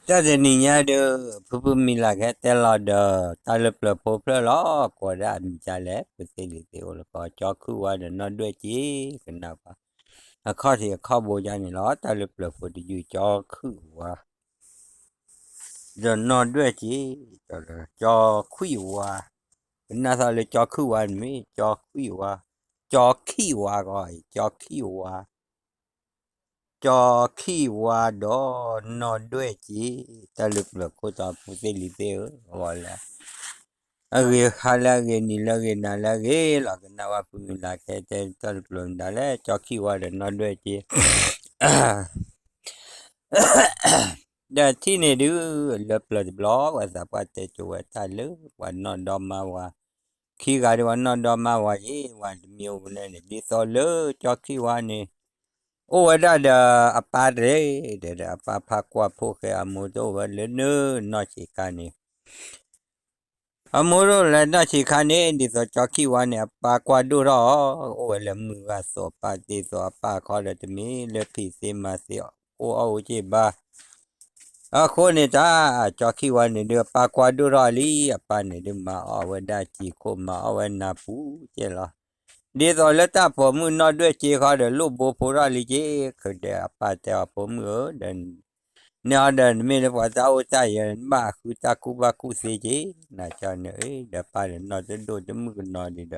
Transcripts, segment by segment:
တၢ်တနံၤညါဒီး ဖုဖုမံၤလၤကဟဲတဲလီၤဒီး တၢ်လၢပျၢၤဖိဖျၢၣ်လီၤ ကိးဒၣ်အမံၤဒ်လဲၣ် ပသ့လံာ်သ့အိၣ်လၢကီၢ် ကၠီခုၣ်ဝါဒီးနီၢ်ဒွဲၣ်က့ ကနၣ်ပှၤ အခီၣ်ထံးအခီၣ်ဘိဒ်န့ၣ်လီၤ တၢ်လၢပျၢၤဖိတယုၢ် ကၠီခုၣ်ဝါ ဒီးနီၢ်ဒွဲၣ်က့ ကၠီခွံၣ်ဝါ ကနၣ်သီလၢကၠီခုၣ်ဝါန့ၣ်မ့ၢ် ကၠီခွံၣ်ဝါ ကၠီခံၣ်ဝါကီး ကၠီခံၣ်ဝါ ကၠီခံၣ်ဝါဒီးနီၢ်ဒွဲၣ်က့ တၢ်လၢပျၢၤခိၣ်တီဖိသ့လံာ်သ့ဧၢ အဝဲလဲၣ် အဂ့ၤဟါလၢအဂ့ၤ နံၤလၢအဂ့ၤ နၤလၢအဂ့ၤလီၤ ကနၣ်ဝဲဖုမံၤလၤကဟဲတဲတၢ်လၢပျၢၤမတၤလဲၣ် ကၠီခံၣ်ဝါဒီးနီၢ်ဒွဲၣ်က့ ဒီးထံၣ်န့ၣ်ဒုး လၢပျၢၤတဘျီ ပှၤသးပှၢ်တဲကၠိဝဲတၢ်လၢ ပှၤနီၢ်ဒီမါဝၤ ခံဂၤဒီးပှၤနီၢ်ဒီမါဝၤယ့ၣ် ဝၤတမံၤအိၣ်ဖဲလဲၣ်န့ၣ် ဒ်သိးလၢကၠီခံၣ်ဝါန့ၣ် အိၣ်ဝဲဒၣ်ဒီးအပၢ်တဂၤ ဒီးအပၢ်ဖးကွၢ်ဖိၣ်ဃဲအမိၢ်တအိၣ်ဝဲလၢနနီၢ်ဆံးခါန့ၣ် အမိၢ်တအိၣ်လၢနီၢ်ဆံးခါန့ၣ် ဒ်သိးကၠီခံၣ်ဝါန့ၣ် အပၢ်ကွၢ်ဒိၣ်ထီၣ်အီၤ အိၣ်ဝဲလၢမုၢ်ဂၤသိး အပၢ်တ့သိးအပၢ်အခီဒီး တမ့ၢ်လၢဖံးသ့မၤသ့ အိၣ်အီၣ်အိၣ်က့ၢ်ဘၣ် အဃိန့ၣ်တၢ် ကၠီခံၣ်ဝါန့ၣ်ဒုး အပၢ်ကွၢ်ဒိၣ်ထီၣ်လံ အပၢ်န့ၣ်ဒုး မၤအီၣ်ဝဲဒၣ်စံာ်ခိၣ် မၤအီၣ်ဝဲနၢ်ပူၤကဲလီၤ ဒ်သိးလၢတၢ်ပိာ်မုၣ်နီၢ်ဒွဲၣ်က့ခီဒီး လိၣ်ဘိဖိထီၣ်လံက့ ခုးဒဲးအပၢ်တဲအီၤ ဖိမုၣ်ဧၢ ဒီး န့ၣ်အီၤဒီး နမ့ၢ်လၢပှၤတၢ်အိၣ်တၢ်ယၢၤ နဘၣ်ဃုတၢ်ကူၣ်ဘၣ်ကူၣ်သ့က့ နၤကၠီန့ၣ် ဒီးပၢ်ဒီးနီၢ်တဒိၣ်တမုၣ်ကနီၤဒုးဒီး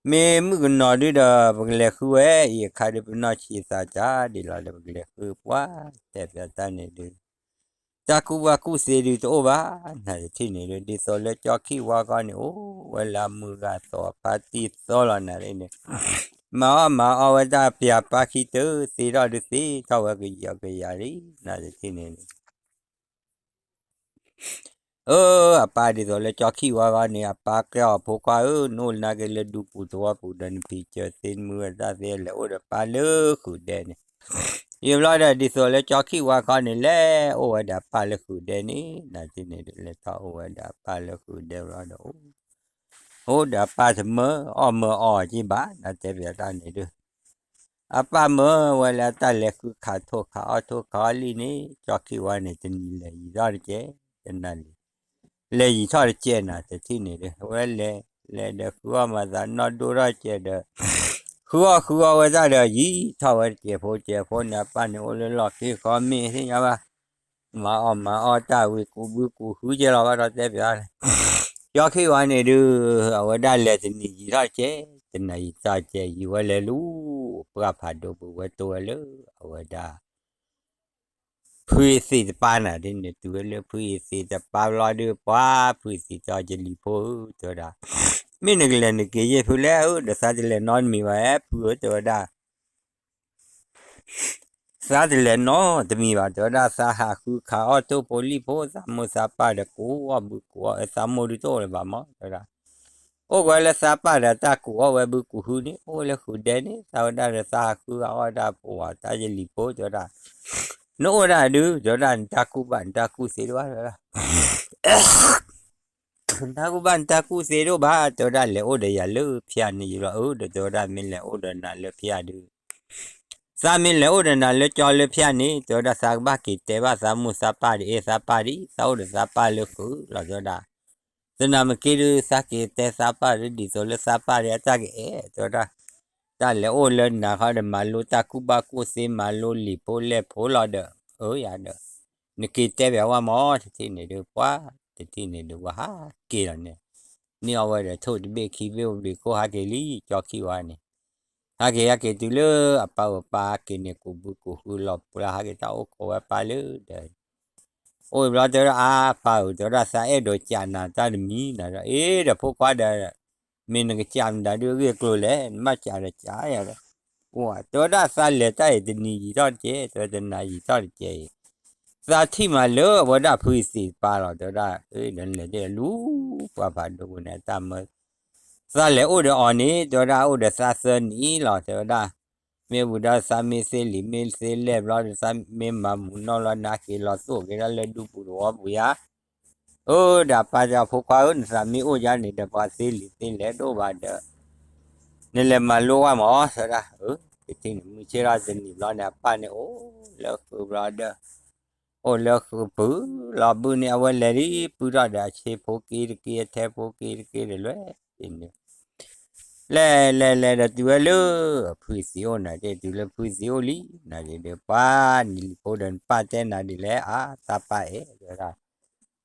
မ့ၢ်မုၣ်ကနီၤဒုးဒီး ပကလဲၤဃုဝဲ အံၤအခါဒုး ပနီၢ်ဆံးသးကၢ်ဒ်လီၤဒီး ပကလဲၤဃုပှၤ တဲပၠးတၢ်န့ၣ်ဒုး တၢ်ကူၣ်ဘၣ်ကူၣ်သ့ဒုးတအိၣ်ဘၣ် နၤတထံၣ်န့ၣ်ဒုး ဒ်သိးလၢကၠီခံၣ်ဝါခီန့ၣ် အိၣ်ဝဲလၢအမုၢ်ဂၤသိး အပၢ်တ့သိးလီၤနၤန့ၣ် မၤအီၣ်မၤအီဝဲတၢ်ပၠးပၢ်ခံတၢၢ် သ့ထီၣ်ဒုးသ့ထီၣ်ဝဲကယီကယၤလံ နၤတထံၣ်န့ၣ်ဒုး အၢ အပၢ်ဒ်သိးလၢကၠီခံၣ်ဝါဂီၢ်န့ၣ် အပၢ်ကဲအီၤဖိခွါဧၢ နအိၣ်လၢနၤက့ၤလၢဒူပူၤသဝီပူၤဒီး နဖံးစၢၤသ့ နမုၢ်ဂၤသးသ့ လဲၤအိၣ်ဒီးပၢ်လၢဃုာ်ဒဲန့ၣ် ယံာ်ဘျီဒီး ဒ်သိးလၢကၠီခံၣ်ဝါခီန့ၣ် လဲၤအိၣ်ဝဲဒီးအပၢ်လၢဃုာ်ဒဲန့ၣ် နၤတထံၣ်န့ၣ်ဒုး လဲၤထီၣ်အိၣ်ဝဲဒီးအပၢ်လၢဃုာ်ဒဲဘျီဒီး အိၣ်ဒီးအပၢ်တမၢအီၣ်မၢအီၣ်က့ၢ်ဘၣ် နၤတဲပၠးတၢ်န့ၣ်ဒုး အပၢ်မၢဝဲလၢအတၢ်လဲၤဃုခးထိၣ်ခးအီၣ်ထိၣ်ခးအီၣ်လံန့ၣ် ကၠီခံၣ်ဝါန့ၣ် တနံၤလဲၤယံာ်ထီၣ်တကဲး တနၤလံ လဲၤယံာ်ထီၣ်တကဲးနၤတထံၣ်န့ၣ်ဒုး အဝဲလဲၤ လဲၤဒီးဃုအီၣ်မၤသးနီၢ်ဒိၣ်ထီၣ်တကဲးဒီး ဃုအီၣ်ဃုအီၣ်ဝဲဒၣ်ဒီး ယံာ်ထီၣ်ဝဲတကဲးဖိတကဲးဖိန့ၣ် အပၢ်န့ၣ်အိၣ်လၢလီၢ်ခံဃီမ့ၢ်သ့ၣ်ညါဘၣ် မၤအီၣ်မၤအီၣ်တၢ်ဝံၤကူးဘုကူးဟုကဲလီၤဘၣ်ဒီးတဲပၠးန့ၣ် ကၠီခံၣ်ဝါန့ၣ်ဒုး အဝဲဒၣ်လဲၤတနံၤယံာ်ထီၣ်တကဲး တနၤယံာ်ထီၣ်တကဲး ယံာ်ဝဲလဲၤလၢ ပှၢ်ဖးဒိၣ်ပူၤဝဲတိၢ်ဝဲလၢ အဝဲဒၣ် ဖုအသံးတပၤနၤဒ်န့ၣ် တုၤဝဲလၢဖုအသံးတပၤဘျီဒုး ပှၤဖုအသံးတဲအီၤ ယလံၤဖိဧၢ တဲဝဲဒၣ် မ့ၢ်နကလဲၤနက့ၤယဲၢ်ဖုလဲၣ်ဧၢ ဒီးသးတလဲၤနီတမံၤဘၣ် ဖုဧၢ တဲဝဲဒၣ် သးတလဲၤနီတမံၤဘၣ် တဲဝဲဒၣ် သးဟးဃုခးအီၣ်ထိၣ်ဖိလံၣ်ဖိ သးမိၢ်သးပၢ်ဒီးကူးအီၣ်ဘုကူးအီၣ် သးမိၢ်ဒုးတအိၣ်လၢၤဘၣ်မး တဲဝဲဒၣ် အိၣ်ဝဲလၢသးပၢ်ဒီးတၢ်ကူးအီၣ်ဝဲဘုကူးဟုန့ၣ် အိၣ်ဝဲလၢဃုာ်ဒဲန့ၣ် သးဝဲဒၣ်ဒီးသးဟးဃုဂၤအီၣ်တၢ်ပဝၤ တၢ်ယလံၤဖိ တဲဝဲဒၣ် နအိၣ်ဒၣ်ဒုး တဲဝဲဒၣ် နတၢ်ကူၣ်ဘၣ်နတၢ်ကူၣ်သ့တအိၣ်ဘၣ် တဲဝဲဒၣ် နတၢ်ကူၣ်ဘၣ်နတၢ်ကူၣ်သ့တအိၣ်ဘၣ် တဲဝဲဒၣ် လဲၤအိၣ်ဒီးယၤလၢဖၠၣ်န့ၣ်ယံာ်လီၤဧၢ ဒီးတဲဝဲဒၣ် မ့ၢ်လဲၤအိၣ်ဒီးနၤလၢဖၠၣ်ဒုး သးမ့ၢ်လဲၤအိၣ်ဒီးနၤလၢကၠီလၢဖၠၣ်န့ၣ် တဲဝဲဒၣ် သးကဘၣ်က့ၤတဲဘၣ်သးမိၢ်သးပၢ်ဒ်အံၤ သးပၢ်ဒ်အံၤ သးအိၣ်ဒီးသးပၢ်လၢဃုာ်လီၤ တဲဝဲဒၣ် သနာ်က့ဒုး သးက့ၤတဲသးပၢ်ဒ်သိးလၢသးပၢ်ဒ်အတၢ်ကအဲၣ် တဲဝဲဒၣ် တၢ်လဲၤအိၣ်လၢနၤဃီဒီး မၤလိတၢ်ကူၣ်ဘၣ်ကူၣ်သ့ မၤလိလံာ်ဖိလဲၢ်ဖိလီၤဒီး အၢယၤဒီး နက့ၤတဲဘၣ်ဝဲမး တထံၣ်န့ၣ်ဒုး ပှၤ တထံၣ်န့ၣ်ဒုး ဝဲဟးက့ၤလီၤန့ၣ် န့ၢ်အီၣ်ဝဲဒီးထိၣ်တဘ့ၣ်ခံဘ့ၣ် အိၣ်ဘျုးခိၣ်ဟးက့ၤလံ ကၠီခံၣ်ဝါန့ၣ် ဟဲက့ၤဟဲက့ၤတုၤလၢအပၢ်အိၣ်ပၢ်ဟဲက့ၤန့ၣ် ကူးဘုကူးဟုလီၤပှၢ် ဟဲက့ၤတၢ်အိၣ်ခိးဝဲပၢ်လၢဒီး အိၣ်ဘျီတဲဝဲဒၣ် အါပၢ်ဧၢ တဲဝဲဒၣ် သးအဲၣ်ဒိးကးနၤတၢ်တမံၤနၤဒီး အ့ဒီးဖိခွါဒီး မ့ၢ်နကးမတၤဒုးအဂ့ၢ်အကျိၤလဲၣ် နဘၣ်ကးဒီးကးယၤဒီး အိၣ်တဲဝဲဒၣ် သးလဲၤတၢ်အံၤတနံၤယံာ်ထီၣ်တကဲး တဲဝဲတနၤယံာ်ထီၣ်တကဲးအံၤ သးထံၣ်မးလၢအဝဲဒၣ်ဖုအသံးတပၤလီၤ တဲဝဲဒၣ် ဒီးလဲၤဒ်လူၤ ပှၤဖးဒိၣ်ပူၤန့ၣ် အတၢ်မၢ သးလဲၤအိၣ်ဒီးအီၤန့ၣ် တဲဝဲဒၣ် အိၣ်ဒီးသးသၢနံၣ်လီၤ တဲဝဲဒၣ် မ့ၢ်ဝံၤဒီးသးမ့ၢ်သ့လံာ်မ့ၢ်သ့လဲၢ်ဘျီဒီး သးမ့ၢ်မၤမူးနီၢ်လီၤ နၤက့ၤလီၤသိၣ်က့ၤဒၣ်လၢဒူပူၤသဝီပူၤယါ အၢ ဒီးအပၢ်တဲအီၤ ဖိခွါဧၢ နသးမ့ၢ်အိၣ်ယါန့ၣ်ဒီး ပှၤသ့လံာ်သ့လဲၢ်တအိၣ်ဘၣ်ဒီး နလဲၤမၤလိဝဲမး တဲဝဲဒၣ် အၢ တထံၣ်န့ၣ် မုၢ်ဆ့ၣ်ထီၣ်တနံၤဘျီန့ၣ် အပၢ်န့ၣ်အိၣ်လၢဃုာ်ဘျီဒီး အိၣ်လၢဃုာ်ပူၤလီၤဘုန့ၣ် အဝဲလဲၤလံ ပုၢ်ထီၣ်ဒီးအဆ့ဖိက့တက့ အထဲဖိက့တက့ဒီးလွဲၢ်န့ၣ် လဲၤလဲၤလဲၤဒီးတုၤဝဲလၢအဖုအသံးအိၣ်နၤ တဲတုၤလၢဖုအသံးအိၣ်လံ နၤဒ်ဒီး ပှၤနံၤလံၤဖိဒီးနပၢ်တဲနၤဒ်လဲၣ် အါ သးပၢ်အဲၣ်ဝဲဒၣ်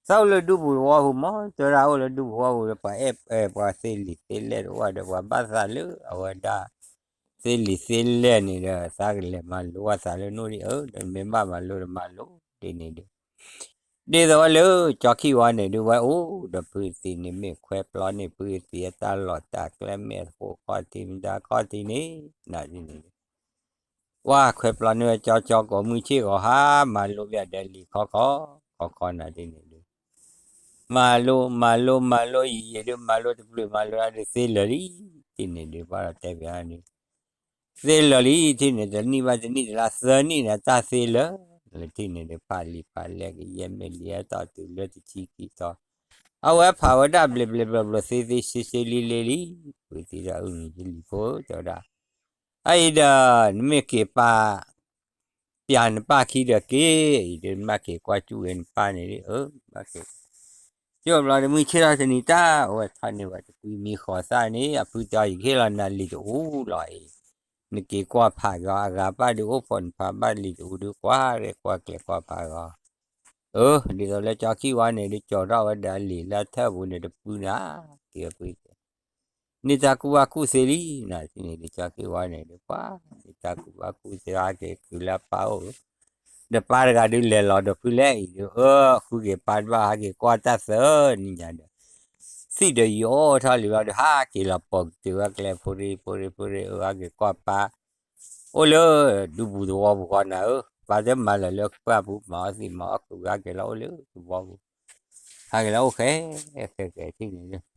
သးအိၣ်လၢဒူပူၤသဝီပူၤမး တဲဝဲဒၣ်အိၣ်လၢဒူပူၤသဝီပူၤဒီး ပှၤအဲၣ်ပှၤသ့လံာ်သ့လဲၢ်တအိၣ်ဒီး ပှၤဘၣ်သးလၢအဝဲဒၣ် သ့လံာ်သ့လဲၢ်န့ၣ်ဒီး သးကလဲၤမၤလိအသးလၢနအိၣ်ဒံးဧၢ ဒီးမ့ၢ်ဘၣ်မၤလိဒီးမၤလိဒ်န့ၣ်ဒီး ဒ်သိးဝဲလၢကၠီခံဝါန့ၣ်ဒုး ဝဲအိၣ်ဒီးဖုအသံးန့ၣ် မ့ၢ်ခွဲပျီန့ၢ်ဖုအသံးအတၢ်လီၢ်တၢ်ကျဲ မ့ၢ်ဃိးခီၣ်ထံး မ့ၢ်ဒါခီၣ်ထံးန့ၣ် နၤဒ်န့ၣ်ဒုး ဝဲခွဲပျီန့ၢ်ဝဲကၠီကၠီကိးမုၢ်ဆ့ၣ်ဂီၤဟါ မၤလိဘၣ်ဒီးလံာ်ခီခီ ခီခီနၤဒ်န့ၣ်ဒုး မၤလိ မၤလိ မၤလိယံာ်ယံာ်ဒုး မၤလိတဘျုးမၤလိဒၣ်ဒုး သ့လၢာ်လံ ထံၣ်န့ၣ်ဒုး ဘၣ်ဒီးတဲဘၣ်န့ၣ် သ့လၢာ်လံ ထံၣ်န့ၣ် တနံၣ်ဘၣ်တနံၣ် တလါသၢနံၣ်န့ၣ် တၢ်သ့လၢာ် လၢထံၣ်န့ၣ်ဒုး ဖးလံာ်ဖးလဲၢ်ကယဲၢ်မ့ၢ်လံ ဟဲထီၣ်တုၤလၢတဆံခံသီ အဝဲဖးဝဲဒၣ်ဘျ့ဘျ့ဘျီဘျီ သ့သ့ဆ့ဆ့လံလံလံ ဝံၤသံဒီး အုၣ်န့ၣ်ယလံၤဖိ တဲဝဲဒၣ် အအံၤဒီး နမ့ၢ်က့ၤပာ် ပျးနပၢ်ခံဒီးက့ၤ အံၤဒုး နဘၣ်က့ၤကွၢ်စူၣ်ဂ့ၤနပၢ်န့ၣ်ဒုး အၢ ဘၣ်က့ၤ ကၠိဘျီဒီးမုၢ်ဆ့ၣ်ထီၣ်တနံၤတၢ် အဝဲထီၣ်န့ၢ်ဝဲတကွံမံဃီၤသၣ်န့ၣ် အဖုတဲအီၤ ယကဟ့ၣ်လီၤနၤလံာ်တအူလီၤအံၤ နက့ၤကွၢ်ဖးဂီၤ အဂၤပၢ်ဒုးအိၣ်ဖီၣ်နဖးဘၣ်လံာ်တအူဒုး ကွၢ်ရဲၣ်ကွၢ်ကျဲၤကွၢ်ဖးဂီၤ အၢ ဒ်သိးလၢကၠီခံဝါန့ၣ်ဒုး ကၠီထီၣ်ဝဲဒီးအလံာ်လၢထၢၣ်ပူၤန့ၣ် တပုၢ်နၤ က့ၤဝဲပှ့ၤ န့ၢ်တၢ်ကူၣ်ဘၣ်ကူၣ်သ့လံ နၤထံၣ်န့ၣ်ဒုး ကၠီခံဝါန့ၣ်ဒုး ပှၤ န့ၢ်တၢ်ကူၣ်ဘၣ်ကူၣ်သ့ ဟဲက့ၤဃုလၢအပၢ်အိၣ် ဒီးပၢ်တဂၤဒုးလဲၤလီၤဒီးဖုလဲၣ်အံၤဒုး အၢ ဃုက့ၤပၢ်တဘၣ် ဟဲက့ၤကွၢ်တၢ်သၢနံၤညါဒီး သံၣ်ဒီးယိာ်ထီၣ်လံဘျီဒီး ဟးက့ၤလီၤပိာ်ကတုၤဝဲကျဲ ဖိရ့ဖိရ့ဖိရ့ အၢ ဟဲက့ၤကွၢ်ပၢ် အိၣ်လၢဒူပူၤသဝီပူၤဃီနၤဧၢ ပၢ်တမၤလၢၤလၢပှၢ်ပူၤ မၤအီၣ်သံးမၤအီၣ်ခုး ဟဲက့ၤလီၤအိၣ်လၢသဝီပူၤ ဟဲက့ၤလီၤအိၣ်ဃဲ ဃဲဃဲထံၣ်န့ၣ်ဒုး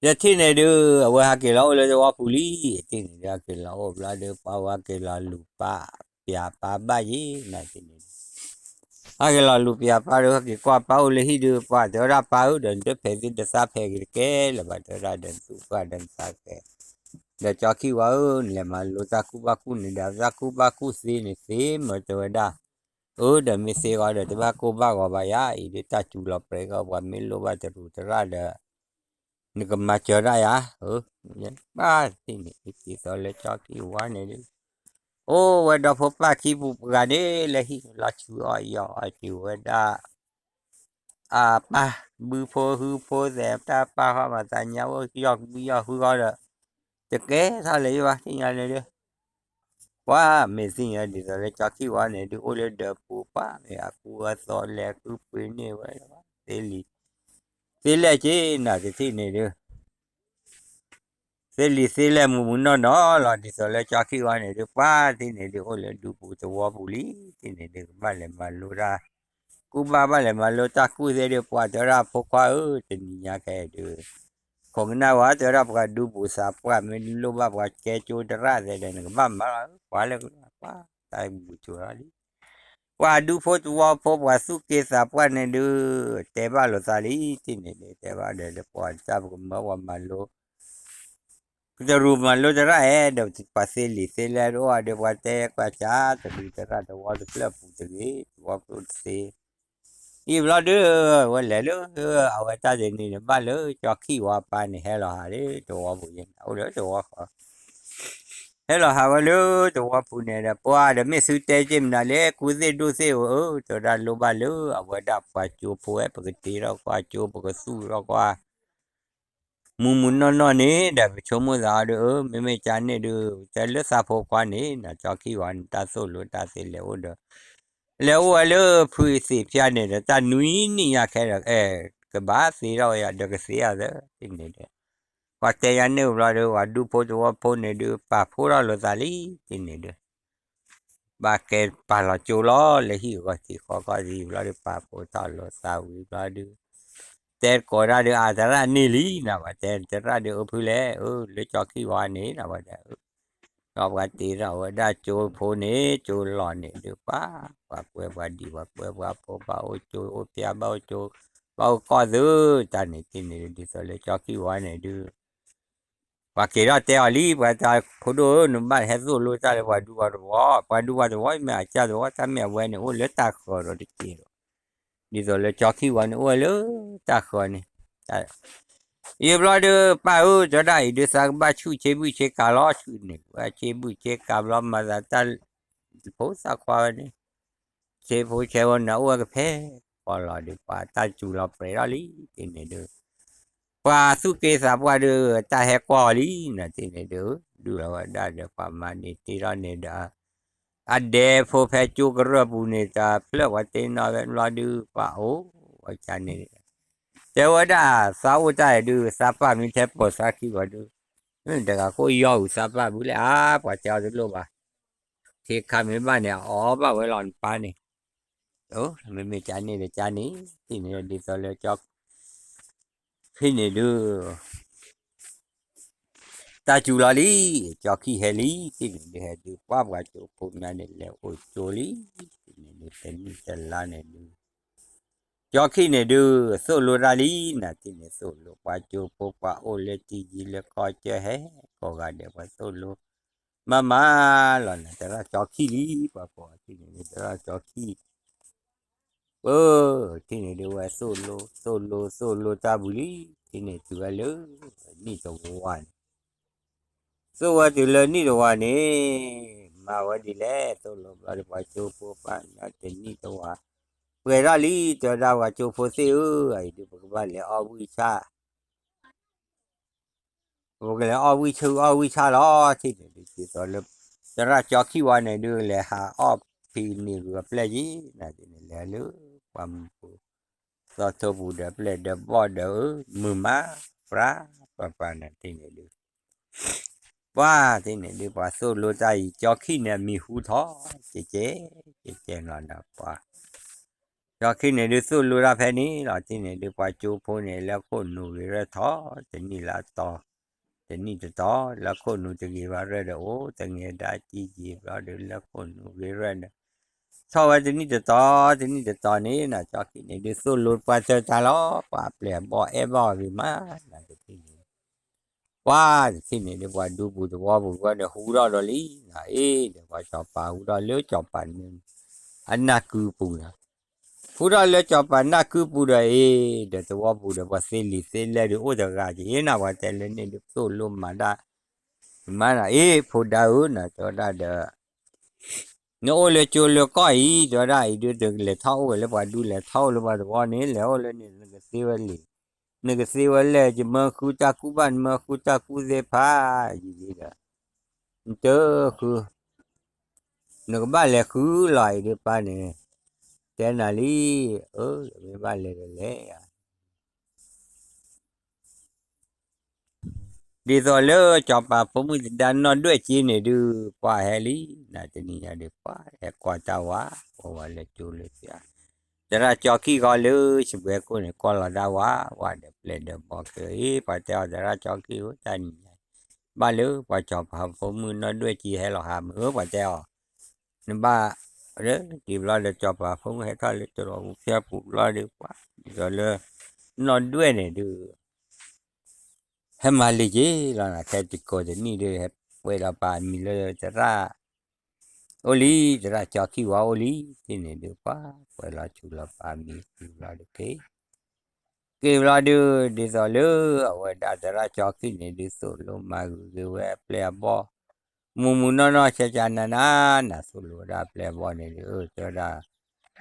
ယထံၣ်န့ၣ်ဒုး အဝဲဟဲက့ၤလီၤအိၣ်လၢသဝီပူၤလံ ထံၣ်န့ၣ်ဒုး ဟဲက့ၤလီၤအိၣ်ဘျီဒီး ပှၤဝဲဟဲက့ၤလီၤလူၤပၢ် ပျးပၢ်ဘၣ်ယံၤ နၤထံၣ်န့ၣ်ဒုး ဟဲက့ၤလီၤလူၤပျးပၢ်ဒီး ဟဲက့ၤကွၢ်ပၢ်အိၣ်လၢဟံၣ်ဒုး ပှၤတဲဝဲဒၣ်ပၢ်ဧၢ ဒီးနတဖဲးသ့နသးဖဲးက့ၤတကဲလၢၤဘၣ် တဲဝဲဒၣ်ဒီးနသူၣ်ပှၢ်ဒီးနသးကဲ ဒီးကၠီခံဝါဧၢ နလဲၤမၤလိတၢ်ကူၣ်ဘၣ်ကူၣ်န့ၣ်ဒီး တၢ်ကူၣ်ဘၣ်ကူၣ်သ့န့ၣ် သ့မၢတဲဝဲဒၣ် အၢ ဒီးမ့ၢ်သ့ဂီၤဒီး တဘၣ်ကိၢ်ဘၣ်ဂီၤဘၣ်ယၤ အံၤဒုးတၢ်စူၤလီၤပြဲးကီး ပှၤမ့ၢ်လိၣ်ဘၣ်တရူးတရၣ်ဒီး နကမၤစၢၤဒၣ်ယၤ အၢ ဘၣ်သ့ၣ်န့ၣ် ဒ်သိးလၢကၠီခံဝါန့ၣ်ဒုး အိၣ်ဝဲဒီးဖိပၢ်ခံပူၤပှၤန့ၣ် လၢဟံၣ်လီၤဆူအီၣ်ယီၤအီၣ်က့ၤဝဲဒၣ် အပၢ်ဘုဖိဟုဖိသဲး တၢ်ပၢ်ဃီမၤသးညါအိၣ်ယီၢ်ဘုယီၢ်ဟုဃီဒီး တကဲထီၣ်လၢၤယဘၣ် သ့ၣ်ညါန့ၣ်ဒုး ပှၤမ့ၢ်သ့ၣ်ညါဒ်သိးလၢကၠီခံဝါန့ၣ်ဒုး အိၣ်လၢဒၢးပူၤပှၤမ့ၢ်အကူအသိးလဲၤဃုပှ့ၤန့ၢ်ဝဲ သ့လံာ် သ့လဲၢ်က့ၤနၤတထံၣ်န့ၣ်ဒုး သ့လံာ်သ့လဲၢ်မုၢ်မုၢ်နီၢ်နီၢ်လီၤ ဒ်သိးလၢကၠီခံဝါန့ၣ်ဒုး ပှၤသ့ၣ်န့ၣ်ဒုး အိၣ်လၢဒူပူၤသဝီပူၤလံ သ့ၣ်န့ၣ်ဒုး ကဘၣ်လဲၤမၤလိတၢ် ကူၣ်ဘၣ်ဘၣ်လဲၤမၤလိတၢ်ကူၣ်သ့ဒုး ပှၤတဲဝဲဒၣ်ဖိခွါဧၢ တနံၤညါခဲအံၤဒုး ခိးကနၣ်ဝဲ တဲဝဲဒၣ်ပှၤဒူပူၤသးပှၢ် မ့ၢ်လိၣ်ဘၣ်ပှၤကဲကၠိတရၣ်သဲးဒီး နကဘၣ်မၤလီၤ ပှၤလၢ ပှၤတၢ်ဘူၣ်ဆိးလီၤလံ ပှၤဒူဖိသဝီဖိ ပှၤသူၣ်က့သးပှၢ်န့ၣ်ဒုး တဲဘၣ်လိာ်သးလံ တထံၣ်န့ၣ်ဒုး တဲဘၣ်ဒီး ပှၤတၢ်ပကမၢပှၤမၤလိ တရူးမၤလိတရၣ်အဲၣ်ဒီး ပှၤသ့လံာ်သ့လဲၢ်တအိၣ်ဒီး ပှၤတဲကွၢ်ကၢ် တရူးတရၣ်သဝီတဖျၢၣ်ပူၤတဂ့ၤ သဝီဖိတသ့ အံၤဘျီဒုး ဝဲလဲၤလၢ အဝဲတၢ်တနံၤန့ၣ် ဘၣ်လၢကၠီခံဝါပၢ်န့ၣ် ဟဲလီၤဟးလၢသဝီပူၤယဲန့ၣ် အိၣ်လၢသဝီဃီ ဟဲလီၤဟးဝဲလၢသဝီပူၤန့ၣ်ဒီး ပှၤဒီးမ့ၢ်သုတဲက့ၤမနုၤလဲၣ် ကူၣ်သ့ၣ်ဒိၣ်သ့ၣ်ဧၢ တဲဝဲဒၣ်လိၣ်ဘၣ်လၢအဝဲဒၣ်ပှၤကၠိဖိဝဲ ပကတ့ထီၣ်ကွၢ်ကၠိ ပကသူၣ်ထီၣ်ကွၢ် မုၢ်မုၢ်နီၢ်နီၢ်န့ၣ်ဒီး ပဆိကမိၣ်သးအီၤဒီး အၢ မ့မ့ၢ်ကၢ်န့ၣ်ဒုး တဲလၢသးဖိခွါန့ၣ် နကၠီခံဝါန့ၣ် တၢ်သိၣ်လိတၢ်သ့လဲၤအိၣ်ဒီး လဲၤအိၣ်ဝဲလၢဖုသ့ၣ်ဖၠၣ်န့ၣ်ဒီး တၢ်နွံနံၣ်ညါခဲဒီး အဲ ကဘၣ်သ့ထီၣ်ဝဲယၤဒီးကသ့ဧါသၢ တထံၣ်န့ၣ်ဒီး ပှၤတဲယၤန့ၣ်ဘျီဒီး ပှၤဒူဖိသဝီဖိန့ၣ်ဒုး ပာ်ဖှိၣ်ထီၣ်လိာ်သးလံ တထံၣ်န့ၣ်ဒီး ဘၣ်ကဲပာ်လီၤကၠိလီၤ လၢဟံၣ်ဂီၤထံးဃီခီၣ်ထံးဘျီဒီး ပာ်ဖှိၣ်ထီၣ်လိာ်သးဝံၤဘျီဒီး တဲကိးဒၣ်ဒီး အသရၣ်န့ၢ်လံနၤ ပှၤတဲသရၣ်ဒီး အၢ ဖုလဲၣ် အၢ လၢကၠီခံဝါန့ၣ်နၤ ပှၤတဲ ဒီးပှၤတ့ထီၣ်ဝဲဒၣ်ကၠိဖိန့ၣ် ကၠိလီၢ်န့ၣ်ဒုး ပှၤ ပှၤကွဲပှၤဒံး ပှၤကွဲပှၤဖိ ပှၤအိၣ်ကၠိအိၣ်ဖၠၣ် ဘၣ်အိၣ်ကၠိ ဘၣ်အိၣ်ကီၢ်သု တၢ်န့ၣ်တထံၣ်န့ၣ်ဒုး ဒ်သိးလၢကၠီခံဝါန့ၣ်ဒုး ပှၤက့ၤထီၣ်တဲအီၤလံ, ပှၤတဲ ဖိဒိၣ်ဧၢ, နဘၣ်ဟဲသိၣ်လိတၢ်လၢပှၤဒူပှၤသဝီ, ပှၤဒူပှၤသဝီမ့ၢ်အကၢ်သဝီ, တၢ်မ့ၢ်အဝဲန့ၣ် အိၣ်လၢတၢ်ဃၢၤဒီးတက့ၢ်ဒီး, ဒ်သိးလၢကၠီခံဝံၤန့ၣ် အိၣ်ဝဲလၢတၢ်ဃၢၤန့ၣ်, ယဘျီဒုး ပၢ်ဧၢ, တဲဝဲဒၣ်အံၤဒုး သးကဘၣ်ဆူၣ်ဆ့ဘုၣ်ဆ့ကၤလီၤ, ဆူၣ်န့ၣ် ဝဲဆ့ဘုၣ်ဆ့ကၤဘျီ မၤသးတၢ် ဖိသၣ်ခွါဝဲန့ၣ် ဆ့ဖိဆ့ဖိန့ၣ် အိၣ်ဝဲကဖဲ ပီလီၤဒုး ပှၤတၢ်စူၤလီၤပြဲးထီၣ်လံ တထံၣ်န့ၣ်ဒုး, ပှၤသူၣ်က့သးပှၢ်ဒုး တၢ်ဟဲကွၢ်အီၤလံ နထံၣ်န့ၣ်ဒုး, ဒုးလီၤဝဲဒၣ်ဒီး ပှၤမၤန့ၢ်တ့ထီၣ်န့ၣ်ဒီး အဒဲဖိဖဲကၠိကရၢၢ်ပူၤန့ၣ် တၢ်ဖျၢၣ်ပှၤတ့နီၣ်ဝဲဘျီဒုး ပှၤအိၣ်ဝဲကန့ၣ် တဲဝဲဒၣ် သးအိၣ်တၢ်ဒုး သးပၢ်မ့ၢ်ထဲပိာ်သးခံဝံၤဒုး, တဂၤခိၣ်ယီၢ်အူသးပၢ်ဘုးလဲၣ်ဧါ, ပှၤတဲအီၤတလိၣ်ဘၣ်, ထံခါမ့ၢ်ဘၣ်န့ၣ် အအီၣ်ဘၣ်ဝဲလီၤနပၢ်န့ၣ်, မ့မ့ၢ်ကန့ၣ်ဒီးကန့ၣ် တထံၣ်န့ၣ်ဒ်သိးလၢ ခံန့ၣ်ဒုး တၢ်စူၤလီၤလံ, ကၠီခံဟဲလံ, တထံၣ်န့ၣ်ဒုး ဟဲဒုး ပှၤပှၤကၠိဖိမးန့ၣ် လဲၤအိၣ်ကၠိလံ, တထံၣ်န့ၣ်ဒုး တနံၣ်တလါန့ၣ်ဒုး ကၠီခံန့ၣ်ဒုး သိၣ်လိတၢ်လံ, နထံၣ်န့ၣ် သိၣ်လိပှၤကၠိဖိ ပှၤအိၣ်လၢတံၤယံၤလၢကီၢ်ကၢဟဲ ကိးဂၤဒဲး ပှၤသိၣ်လိ မၤမၤလီၤနၤ သရၣ်ကၠီခံလံ, ပှၤကိးထံၣ်န့ၣ်ဒုး သရၣ်ကၠီခံ ပၢ် ထံၣ်န့ၣ်ဒုး ဝဲသိၣ်လိ သိၣ်လိ သိၣ်လိတၢ်ပူၤလံ, ထံၣ်န့ၣ်တုၤဝဲလၢ နံၣ်တဝၤန့ၣ်, သိၣ်ဝဲတုၤလၢနံၣ်တဝၤန့ၣ် မၤဝဲဒ်လဲၣ်, သိၣ်လိဘျီဒီး ပှၤကၠိဖိပၢ် တနံၣ်တဝၤ ပှဲၤထီၣ်လံ, တဲဝဲဒၣ် ပှၤကၠိဖိသ့ၣ်ဧၢ, အံၤဒုး ပကဘၣ်လဲၤအီၣ်ဝံၣ်ဆၣ် ပကလဲၤအီၣ်ဝံၣ်ဆၣ် အီၣ်ဝံၣ်ဆၣ်လီၤ, ထံၣ်န့ၣ်ဒုး ဒ်သိးလၢ သရၣ်ကၠီခံဝံၤန့ၣ်ဒုး လဲၤဟးအီၣ်ဖံးန့ၢ်ဂုၤအပျဲၢ်ယံၤ, နထံၣ်န့ၣ် လဲၤလၢ ပှၤမုၢ်ပူၤ သီထိပူၤဒီး ပျဲၢ်ဒီးဘီၣ်ဒီးဧၢ, မုာ်မး ပြး ပှၤပှၤ နထံၣ်န့ၣ်ဒုး ပှၤထံၣ်န့ၣ်ဒုး ပှၤသိၣ်လိတၢ်အံၤ ကၠီခံန့ၣ် အမံၤဟူထီၣ် ကဲကဲ ကဲကဲနီၤနၤ ပှၤ ကၠီခံန့ၣ်ဒုးသိၣ်လိတၢ်ဖဲန့ၣ်လီၤ, ထံၣ်န့ၣ်ဒုး ပှၤကၠိဖိန့ၣ် လၢခိၣ်နူာ်ဂ့ၤရၢၢ်ထီၣ် တနံၣ်လၢအတီၤ တနံၣ်တတီၤ လၢခိၣ်နူာ်တဂ့ၤဘၣ်ရၢၢ်ဒီး အိၣ်တငဲဒၣ်ကံကံဘျီဒီး လၢခိၣ်နူာ်ဂ့ၤရၢၢ်ဒီး ထီၣ်ဝဲတနံၣ်တတီၤ တနံၣ်တတီၤန့ၣ် နကၠီခံန့ၣ်ဒုး သိၣ်လိပှၤတၢၢ်တၢ်လီၤ, ပှၤအပျဲၢ်အဘီၣ်အဲၣ်ဘၣ်အီၤဂ့ၤမး နတထံၣ်န့ၣ် ပှၤတထံၣ်န့ၣ်ဒုး ပှၤဒူပူၤသဝီပူၤဝဲဒီး ဟူထီၣ်ဒီးလံ, အ့ၣ်ဒီး ပှၤစီၤပၤဟူထီၣ်လၢစီၤပၤ အနၢ်ကုပူၤနီၤ, ဟူထီၣ်လၢစီၤပၤနၢ်ကုပူၤဒီး အ့ၣ်ဒီး သဝီပူၤဒီး ပှၤသ့လံာ်သ့လဲၢ်ဒုး အိၣ်တဂၤက့ၤနၤ ပှၤတဲလၢန့ၣ်ဒုး သိၣ်လိမၤဒၣ် မးနီၤ အ့ၣ် ဖိဒါဧၢ နတဲဝဲဒၣ်ဒီး နအိၣ်လၢကၠိလၢကီၢ်အံၤ တဲဝဲဒၣ်အံၤဒုး တလဲၤထီၣ်အိၣ်ဝဲလၢပှၤဒူ လဲၤထီၣ်အိၣ်လၢပှၤသဝီန့ၣ် လဲၤအိၣ်လၢန့ၣ် နကသ့ဝဲလံ, နကသ့ဝဲလဲၣ် ယမၢဃုတၢ်ကူၣ်ဘၣ် နမၢဃုတၢ်ကူၣ်သ့ၣ်ဖးယံာ်လံဒီး နတဃု နကဘၣ်လဲၤဃုလီၤအံၤဒုး ပၢ်န့ၣ် တဲနၤလံ, အၢ မ့ၢ်ဘၣ်လဲၤဒီးလဲၤဧါ ဒ်သိးလၢစီၤပၤဖိမုၣ်သဒါနီၢ်ဒွဲၣ်က့န့ၣ်ဒုး ပှၤဟဲလံ, နတနံၤညါဒုး ပှၤဟဲကွၢ်တၢ်ဝၤ, ပှၤဝၤလၢကၠိလၢသ့ၣ်ဧါ, သရၣ်ကၠီခံဂီၤလၢ စပွဲကိၣ်န့ၣ် ကွၢ်လီၤတၢ်ဝၤ, ဝၤဒီးပျဲၢ်ဒီးဘီၣ်က့ၤ, အ့ၣ် ပှၤတဲအီၤ သရၣ်ကၠီခံဧၢ တၢ်နံၤညါ ဘၣ်လၢပှၤစီၤပၤဖိမုၣ်နီၢ်ဒွဲၣ်က့ဟဲလီၤဟးမုာ်ဧၢ ပှၤတဲအီၤ, နဘၣ် လၢတံၤဘျီဒီး စီၤပၤဖိမုၣ်ဟဲထီၣ်လၢတရီးပူၤဖၠၢၣ်ပူၤဘျီဒီး ပှၤ ဒ်သိးလၢ နီၢ်ဒွဲၣ်န့ၣ်ဒုး ဟဲမၤလံက့ၤလီၤနၤ ခဲတကိးတနံၣ်ဒုး ဟဲပှဲၤလီၤပာ်အမံၤလၢသရၣ် အိၣ်လံ သရၣ်ကၠီခံဝါအိၣ်လံ တထံၣ်န့ၣ်ဒုး ပှၤပှဲၤလီၤဆူးလီၤပာ်အမံၤဆူးလီၤဒုးက့ၤ က့ၤဘျီဒုး ဒ်သိးလၢအဝဲဒၣ်သရၣ်ကၠီခံန့ၣ်ဒုး သိၣ်လိမၤဂ့ၤဂ့ၤဝဲအပျဲၢ်အဘီၣ် မုၢ်မုၢ်နီၢ်နီၢ် ဆဲးကနၤနၤ နသိၣ်လိဝဲဒၣ်အပျဲၢ်အဘီၣ်န့ၣ်ဒုး အၢ တဲဝဲဒၣ်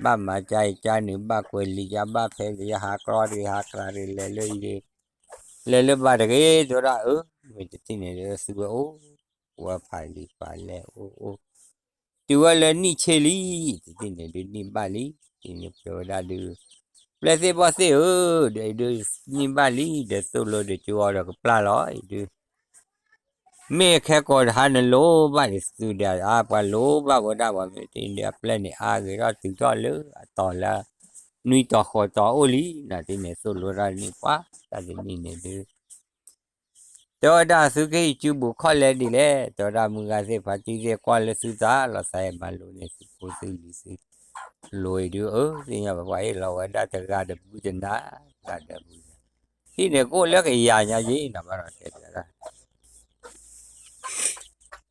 ဘၣ်မၤကါအံၤကါနုာ် ဘၣ်ကွဲးလံာ်ယါ ဘၣ်ဖဲလံာ်ယါ ဟးကျီတဂ့ၤ ဟးကျါတဂ့ၤ လဲၤလၢယဂ့ၤ လဲၤလၢဘၣ်တဂ့ၤ တဲဝဲဒၣ် အၢ မ့ၢ်တထံၣ်န့ၣ်ဒုး သုဝဲအိၣ် ဝဲဖးလံာ်ဖးလဲၢ်အိၣ်အိၣ် တုၤဝဲလၢနံၣ်ဆ့လံ တထံၣ်န့ၣ်ဒုး နံၣ်ဘၣ်လံ တထံၣ်န့ၣ်တဲဝဲဒၣ်ဒုး ပျဲၢ်သ့ၣ်ဘီၣ်သ့ၣ်ဧၢ ဒီးအံၤဒုး နံၣ်ဘၣ်လံ ဒီးသိၣ်လိဒီးကၠိအီၤဒီးကပျၢ်လီၤ အံၤဒုး မ့ၢ်ခဲကိာ်တဟါနလိၣ်ဘၣ်န့ၣ် သုဒၣ်အါ ပှၤလိၣ်ဘၣ်ဝဲဒၣ်ပှၤမ့ၢ်တ့ၢ်ဒီးအပျဲၢ်န့ၣ် အါဂ့ၤထီၣ်တုၤထီၣ်လၢအတီၤလၢ နွံတီၤဃိးတီၤအိၣ်လံ နၤတထံၣ်န့ၣ် သိၣ်လိတၢ်တနံၣ်ပှၤ တၢ်တနံၣ်န့ၣ်ဒုး တဲဝဲဒၣ်သုကဟံးစုဘူးခီၣ်လဲဒ်လဲၣ် တဲဝဲဒၣ်မုၢ်ဂၤသ့ၣ်ဖးတံၢ်သ့ၣ်ကွၢ်လၢသုသး လီၤသးဟဲမၤလိန့ၢ်သုဖိသုလံၤသု လိၤအံၤဒုး အၢ သ့ၣ်ညါဘၣ်ပှၤဟ့ၣ်လီၤဝဲဒၣ်တဂၤဒီးဘူးတနၤ တဂၤဒီးဘူးတနၤ ဟံၣ်န့ၣ်ကအိၣ်လၢကယၤညါယ့ၣ် နဘၣ်ဒီးတဲတဲဒၣ်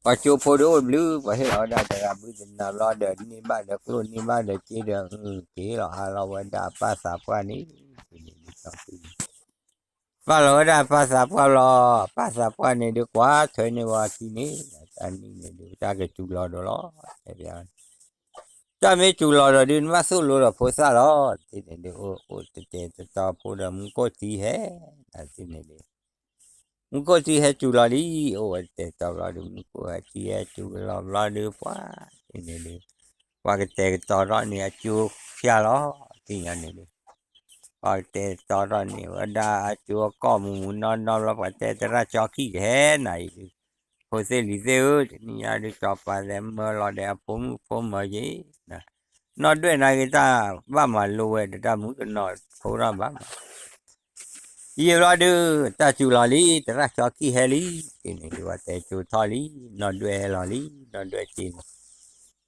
ပှၤကၠိဖိဒီးအိၣ်တဘျုး ပှၤဟ့ၣ်လီၤဝဲဒၣ်တဂၤဘုသနၤဘျီဒီး န့ၢ်ဘၣ်ဒီးကျိၣ်န့ၢ်ဘၣ်ဒီးစ့ဒီး က့ၤလီၤအါလီၤဝဲဒၣ်အပၢ်သးပှၢ်န့ၣ် န့ၣ်ဒုး ပာ်လီၤဝဲဒၣ်အပၢ်သးပှၢ်လီၤ. အပၢ်သးပှၢ်န့ၣ်ဒုး ကွၢ်ထွဲန့ၢ်ဝဲအခံန့ၣ် တၢ်နံၣ်န့ၣ်ဒုး တၢ်ကစူၤလီၤဒီးလီၤ တဲဘၣ် တၢ်မ့ၢ်စူၤလီၤဒီးဒုး နဘၣ်သိၣ်လိဒီးဖိသၣ်လီၤ တထံၣ်န့ၣ်ဒုး အိၣ်အိၣ်တဲာ်တဲာ်တီတီဖိဒီးမူခိၣ်ထံဟဲ တထံၣ်န့ၣ်ဒုး မူခိၣ်ထံဟဲစူၤလီၤလံ အိၣ်ဝဲတဲာ်တီတီဘျီဒီး မူခိၣ်ဟဲထံဟဲစူၤလီၤဘျီဒုး ပှၤတထံၣ်န့ၣ်ဒုး ပှၤကတဲာ်ကတီၤထီၣ်န့ၣ် အကၠိဖၠၣ်လီၤ တထံၣ်ညါန့ၣ်ဒုး ပှၤကတဲာ်ကတီၤထီၣ်န့ၣ်ဝဲဒၣ်အကၠိအကီၢ်မူးမူးနီၢ်နီၢ်ဘျီ ပှၤတဲသရၣ်ကၠီခံကဟဲနၤအံၤဒုး ဖိသ့ၣ်လံၤသ့ၣ်ဧၢ တနံၣ်ညါဒုး စီၤပၤသဲမၢလီၤဒီးအဖိမုၣ်ဖိမၢက့ၤ နီၢ်ဒွဲၣ်နာ်က့ၤတၢ်ဘၣ်မၤလိဝဲဒီးတၢ်မုၣ်ကနီၤဖိထီၣ်ဘၣ်မး ယံာ်ဘျီဒုး တၢ်စူၤလီၤလံ သရၣ်ကၠီခံဟဲလံ တထံၣ်န့ၣ်ဒုး ပှၤတဲကၠိထီၣ်လံ နီၢ်ဒွဲၣ်ဟဲလီၤလံ နီၢ်ဒွဲၣ်က့ၤန့ၣ်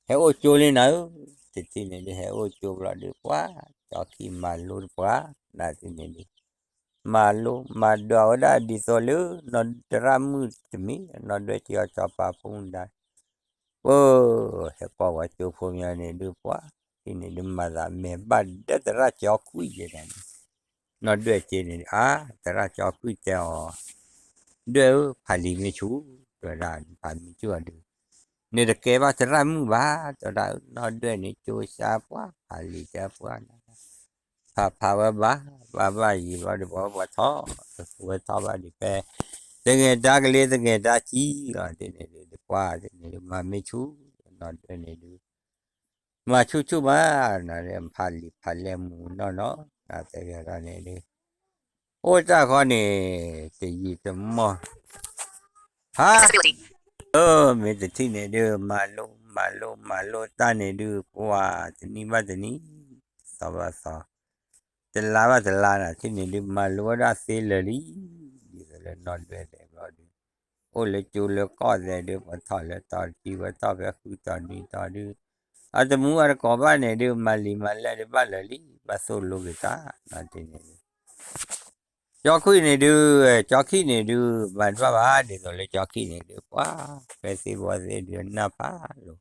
ဟဲအိၣ်ကၠိလံနၤဧၢ တထံၣ်န့ၣ်ဒုး ဟဲအိၣ်ကၠိဘျီဒုး ပှၤကၠီခံမၤလိတပှၤ နထံၣ်န့ၣ်ဒုး မၤလိမၤဒွးဝဲဒၣ်ဒ်သိးလၢ နီၢ်သရၣ်မုၣ်တမံၤ နီၢ်ဒွဲၣ်က့ၤအီၤစီၤပၤဖိမုၣ်ဒါ ပၢ် ဟဲကွၢ်ဝဲကၠိဖိမ့ၢ်န့ၣ်ဒုး ပှၤတထံၣ်န့ၣ်ဒုး မၤသးမဲာ်ဘၣ်ဒီးသရၣ်ကၠီခွံယဲၢ်န့ၣ် နီၢ်ဒွဲၣ်က့ၤန့ၣ် အါ သရၣ်ကၠီခွံတဲအီၤ ဒွဲၣ်ဧၢ ဖးလံာ်မ့ၢ်ဆူၣ် တဲဝဲဒၣ် ဖးမ့ၢ်ဆူၣ်အီၤဒုး န့ၣ်တကဲဘၣ်သရၣ်မုၣ်ဘၣ် တဲဝဲဒၣ် နီၢ်ဒွဲၣ်န့ၣ် ကၠိစါပှၢ် ဖးလံာ်တဲပှၢ် ဖးဖးဝဲဘၣ် ဘၣ်ဘၣ်ယံာ်ဘျီဒုး ပှၤဝဲထီၣ် ဝဲထီၣ်ဘၣ်ဒံးဖဲ သငဲးတၢ်ကလ့သငဲးတၢ်ကံလီၤ တထံၣ်န့ၣ်ဒုး တကွၢ်တထံၣ်န့ၣ်ဒုး မၤမ့ၢ်ဆူၣ် နီၢ်ဒွဲၣ်န့ၣ်ဒုး မၤဆူၣ်ဆူၣ်မး နဖးလံာ်ဖးလဲၢ်မူးနီၢ်နီၢ် နတဲဝဲဒၣ်န့ၣ်ဒုး အိၣ်တၢ်ဃီန့ၣ် တယံာ်တမီၢ် ဟါ အၢ မ့ၢ်တထံၣ်န့ၣ်ဒုး မၤလိမၤလိမၤလိတၢ်န့ၣ်ဒုး ပှၤတနံၣ်ဘၣ်တနံၣ် သီဘၣ်သီ တလါဘၣ်တလါနထံၣ်န့ၣ်ဒုး မၤလိဝဲဒၣ်သ့လၢာ်လံ ဒ်သိးလၢနီၢ်ဒွဲၣ်တဲဘျီဒုး အိၣ်လၢကၠိလၢကီၢ်သဲးဒုး ပှၤထီၣ်လၢတီၤတထံ ပှၤထီၣ်ဖဲဃုတီၤနွံတီၤဒုး အတမူအတကိးဘၣ်န့ၣ်ဒုး မၤလံာ်မၤလဲၢ်ဒုးဘၣ်လၢာ်လံ ဘၣ်သိၣ်လိက့ၤတၢ် နထံၣ်န့ၣ်ဒုး ကၠီခွံန့ၣ်ဒုး ကၠီခံန့ၣ်ဒုး မၤတဘၣ်ဘၣ် ဒ်သိးလၢကၠီခံန့ၣ်ဒုး ပှၤ ဖဲသ့ၣ်ဘီသ့ၣ်ဒုး နၢ်ဖးလိာ်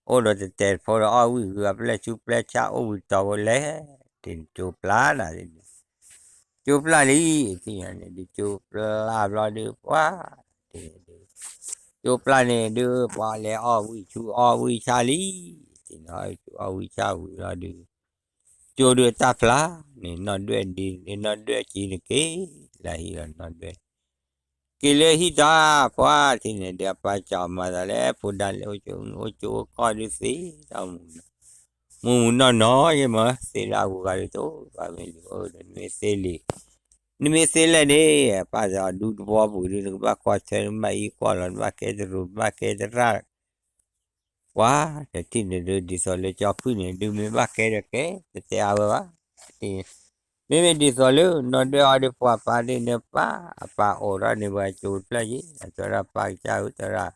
အိၣ်ဒီးတတဲာ်တဖိဒီးအီၣ်ဝံၣ်ဂုာ်အပျဲၢ်ဆူပျဲၢ်ဆၣ်အိၣ်ဝံၤတီၤဝဲလဲၣ် တထံၣ်န့ၣ် ကၠိပျၢ်နၤ ကၠိပျၢ်လံ တထံၣ်န့ၣ်ဒုး ကၠိပျၢ်ဘျီဒုး ပှၤ တထံၣ်န့ၣ်ဒုး ကၠိပျၢ်န့ၣ်ဒုး ပှၤလဲၤအီၣ်ဝံၣ်ဆူအီၣ်ဝံၣ်ဆၣ်လံ တထံၣ်န့ၣ်အီၣ်ဝံၣ်ဆၣ်ဝံၤလီၤဒုး ကၠိဒုးအတၢ်ဖျါန့ၣ် နီၢ်ဒွဲၣ်ဒ်န့ၣ် နီၢ်ဒွဲၣ်က့ၤန့ၣ်က့ၤ လၢဟံၣ်လီၤနီၢ်ဒွဲၣ် က့ၤလၢဟံၣ်တၢ် ပှၤတထံၣ်န့ၣ်ဒုး အပၢ်ကၠီမၤသးလဲၣ် ဖိဒါလဲၣ် အိၣ်ကၠိအိၣ်ကၠိအိၣ်ကီၢ်ဒုးသ့ တၢ်မူးနီၢ်နီၢ်ယဲမ့ၢ် သ့လၢအဂုၤအဂၤဒုးတအိၣ်ဘၣ်မ့ၢ်လံ အိၣ်ဒီးနမ့ၢ်သ့လံာ် နမ့ၢ်သ့လဲၣ်န့ၣ် ပၢ်တဲအီၤဒူတဘီပူၤဒုး နကဘၣ်ကွၢ်ထွဲ နကဘၣ်အံးကွၢ်လီၤ နဘၣ်ကဲတရူး နဘၣ်ကဲသရၣ် ပှၤတထံၣ်န့ၣ်ဒုး ဒ်သိးလၢကၠီခွံန့ၣ်ဒုး မ့ၢ်ဘၣ်ကဲဒီးကဲ တတဲအါဝဲဘၣ် မ့မ့ၢ်ဒ်သိးလၢ နီၢ်ဒွဲၣ်အီၤဒုး ပှၤပၢ်ဒ်န့ၣ်ပၢ် အပၢ်အိးထီၣ်န့ၢ်ပှၤကၠိတဖျၢၣ်ယဲၢ် တဲဝဲဒၣ်ပၢ်ကစၢ်ဧၢ တဲဝဲဒၣ်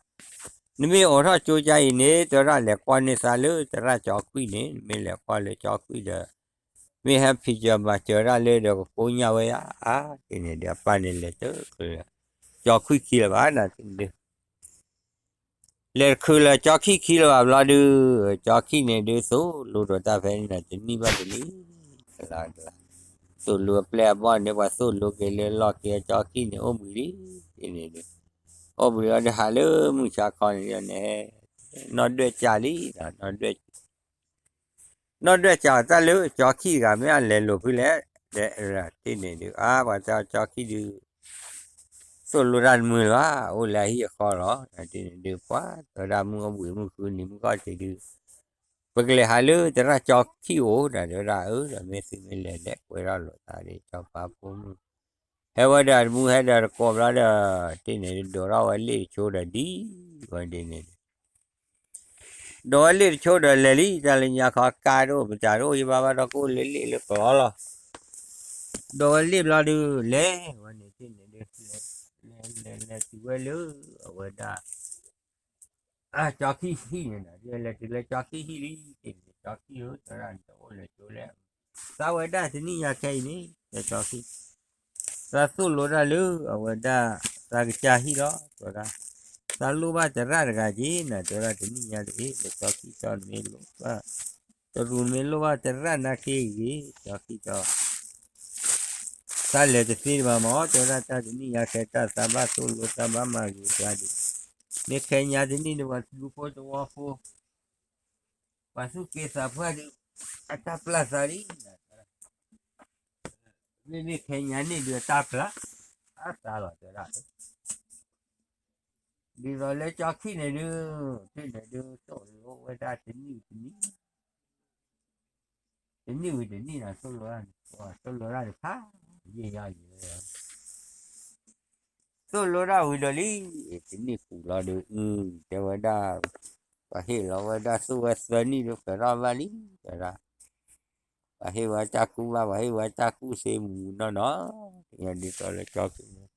နမ့ၢ်အိးထီၣ်ကၠိကါအံၤန့ၣ် တဲဝဲဒၣ်လဲၤကွၢ်န့ၢ်သးလၢသရၣ်ကၠီခွံန့ၣ် နမ့ၢ်လဲၤကွၢ်လၢကၠီခွံဒီး မ့ၢ်ဟဲဖံးစၢၤမၤစၢၤဒၣ်လၢဒီးကကိညၢ်ဝဲယါ အါ တထံၣ်န့ၣ်ဒုး အပၢ်န့ၣ်လဲၤတချုးလၢ ကၠီခွံခံလၢၤဘၣ် နထံၣ်န့ၣ်ဒုး လဲၤတချုးလၢကၠီခံခံလၢၤဘၣ်ဘျီဒုး ကၠီခံန့ၣ်ဒုး သိၣ်လိဒိးတၢ်ဖဲန့ၣ် တနံၣ်ဘၣ်တနံၣ် တလါတလါ သိၣ်လိအပျဲၢ်အဘီၣ်န့ၣ် ပှၤသိၣ်လိက့ၤလၢလီၢ်က့ၤအကၠီခံန့ၣ် အိၣ်ဘှံးလံ တထံၣ်န့ၣ်ဒုး အိၣ်ဘှံးလီၤဒုးဟးလၢမုၢ်ဆါခီန့ၣ်န့ၣ် နီၢ်ဒွဲၣ်ကၠီလံ နီၢ်ဒွဲၣ် နီၢ်ဒွဲၣ်ကၠီတၢ်လၢကၠီခံတဂၤ မ့ၢ်အလဲၤလိာ်ဖဲလဲၣ် တထံၣ်န့ၣ်ဒုး အါ ပှၤတဲအီၤကၠီခံဒုး သိၣ်လိတၢ်တမုာ်လၢၤဘၣ် အိၣ်လၢအဟံၣ်အဃီလီၤ တထံၣ်န့ၣ်ဒုး ပှၤတဲဝဲဒၣ်မုၢ်အိၣ်ဘှံးမုၢ်ဃုနံၤမုၢ်ခီၣ်ထံးဒုး ပကလဲၤဟးလၢသရၣ်ကၠီခံအိၣ် ဒီးတဲဝဲဒၣ်အၢ ဒီးမ့ၢ်သုမ့ၢ်လဲၤလဲၤကွဲထီၣ်လိာ်သးဒ်စီၤပၤဖိမုၣ် ဟဲဝဲဒီးတမူဟဲဒီးတကိးဘျီဒီး တထံၣ်န့ၣ်ဒုး ဒိးထီၣ်ဝဲလ့ၣ်တဆိဒီးဒ်ဝဲဒ်န့ၣ်ဒုး ဒိးဝဲလ့ၣ်တဆိဒီးလဲၤလံ တၢ်လၢညါခီကါတအိၣ်မတၤတအိၣ် ယဘၣ်ဘၣ်ဒီးကအိၣ်လၢလ့ၣ်လၢကျီလီၤ ဒိးဝဲလ့ၣ်ဘျီဒုး လဲၤဝဲန့ၣ်တထံၣ်န့ၣ်ဒုး လဲၤလဲၤလဲၤတုၤဝဲလၢ အဝဲဒၣ် ကၠီခံဟံၣ်န့ၣ်ဒီး လဲၤတုၤလၢကၠီခံဟံၣ်လံ တထံၣ်န့ၣ် ကၠီခံဧၢ တဲဝဲဒၣ်နတအိၣ်လၢကၠိလဲၣ် သးဝဲဒၣ်တနံၣ်ညါခဲအံၤန့ၣ် တဲကၠီခံ သးသိၣ်လိတၢ်လၢအဝဲဒၣ် သးကစၢ်ဟံၣ်လီၤ တဲဝဲဒၣ် သးလိၣ်ဘၣ်သရၣ်တဂၤက့ၤနၤ တဲဝဲဒၣ်တနံၣ်ညါတအ့ၣ် လၢကၠီခံကၠီနမ့ၢ်လိၣ်ဘၣ်, တရူးနမ့ၢ်လိၣ်ဘၣ်သရၣ်နာ်က့ဂ့ၤ ကၠီခံကၠီ သးလဲၤတသ့ဘၣ်မး တဲဝဲဒၣ်တၢ်တနံၣ်ညါခဲတၢ်သးဘၣ်သိၣ်လိတၢ်ဘၣ်မၤဂ့ၤကျါဒံး, မ့ၢ်ခဲညါတနံၣ်န့ၣ် ပှၤဒူဖိတဝီဖိ ပှၤသူၣ်က့သးပှၢ်ဒုး အတၢ်ပျၢ်သးလံ, မ့မ့ၢ်ခဲညါန့ၣ်ဒုးအတၢ်ပျၢ် အသးလီၤတဲဒၣ်, ဒ်သိးလၢကၠီခံန့ၣ်ဒုး တ့ၢ်န့ၣ်ဒုး သိၣ်လိဝဲဒၣ်တနံၣ်ဝံၤတနံၣ်, တနံၣ်ဝံၤတနံၣ်န့ၣ် သိၣ်လိ, သိၣ်လိဒၣ်တဖၣ် ယံာ်ယံာ် သိၣ်လိဒၣ်ဝံၤဒီးလံ, တနံၣ်ဃုာ်လီၤဒီး အု တဲဝဲဒၣ်, ပှၤဟ့ၣ်လီၤဝဲဒၣ်သိၣ်ဝဲသၢနံၣ်ဒီး ဖျဲးထီၣ်ဘၣ်လံ, တဲဒၣ်, ပှၤဟ့ၣ်ဝဲတၢ်ကူၣ်ဘၣ် ပှၤဟ့ၣ်ဝဲတၢ်ကူၣ်သ့မူးမူးနီၢ်နီၢ်, ဒ်သိးလၢကၠီခံန့ၣ်,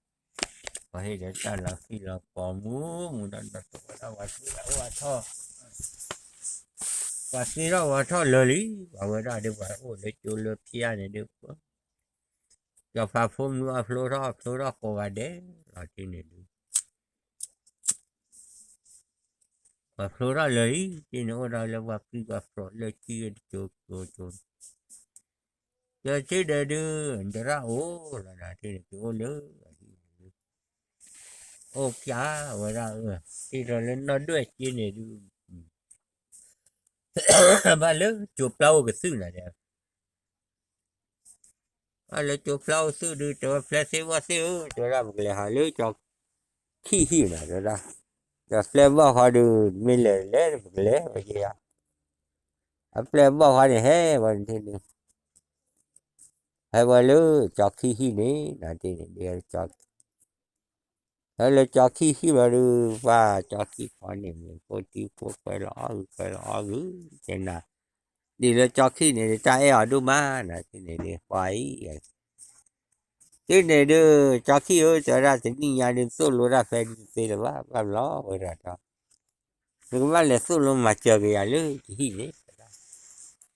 ပှၤဟ့ၣ်ဒီးတၢ်လီၤဃံလီၤပီၤမူးမူးနီၢ်နီၢ် သိၣ်ဝဲဒၣ်ပှၤသ့ထီၣ်ဝဲထီၣ် ပှၤသ့ထီၣ်ဝဲထီၣ်လၢာ်လံ, ပှၤဝဲဒၣ်ဒီးပှၤအိၣ်လၢကၠိလၢဖၠါန့ၣ်ဒုး စီၤပၤဖိမုၣ်အဖျိထီၣ်ဖျိထီၣ်ကိးဂၤဒဲးလီၤတ့ၢ်န့ၣ်ဒုး, ပှၤဖျိထီၣ်လၢာ်လံ, တ့ၢ်န့ၣ်အိၣ်ဒီးလၢပှၤကုၢ်ပှၤဖျိးလၢကၠံတကၠိကၠိကၠိ, ကၠီတ့ၢ်ဒီးဒုး သရၣ်အိၣ်လီၤနၤတ့ၢ်န့ၣ် ကအိၣ်လၢ အိၣ်ကၠါဝဲဒၣ်အၢ, တ့ၢ်ဒီးလၢနီၢ်ဒွဲၣ်က့န့ၣ်ဒုး ဘၣ်လၢကၠိပျၢ်အိၣ်ကသုၣ်နၤဒဲး, ဘၣ်လၢကၠိပျၢ်အိၣ်သုၣ်ဒုး တဲဝဲဖျဲးသ့ၣ်ဘီၣ်သ့ၣ်ဧၢ, တဲဝဲဒၣ်ပကလဲၤဟးလၢကၠီခံဟံၣ်နၤ တဲဝဲဒၣ်, ဒီးဖျဲးဘီၣ်ဃီဒုး မ့ၢ်လဲၤလဲၤပကလဲၤဝဲက့ၤယါ, အဖျဲးဘီၣ်ဃီန့ၣ်ဟဲဝဲန့ၣ် ဟဲဝဲလၢကၠီခံဟံၣ်န့ၣ် နၤတ့ၢ်န့ၣ်ဒုး ဟဲလၢကၠီခံဟံၣ်ဘျီဒုး ပှၤကၠီခံဖီန့ၣ် မ့ၢ်ဖိထံဖိခွဲးလီၤအီၣ်ဂုၤခွဲးလီၤအီၣ်ဂုၤ, တဲနၤ, ဒ်လၢကၠီခံန့ၣ် တၢ်အဲၣ်အီၤဒိၣ်မး နၤတ့ၢ်န့ၣ်ဒုး ပှၤအံၤ, တ့ၢ်န့ၣ်ဒုး ကၠီခံဧၢ တဲဝဲဒၣ်တနံၣ်ညါဒုး သိၣ်လိတၢ်ဖဲဒုးတသ့လၢၤဘၣ် ဘၣ်ဘျီဝဲဒၣ်ဒီး နကဘၣ်လဲၤသိၣ်လိမၤစၢၤက့ၤယၤလၢကဟံၣ်န့ၣ်,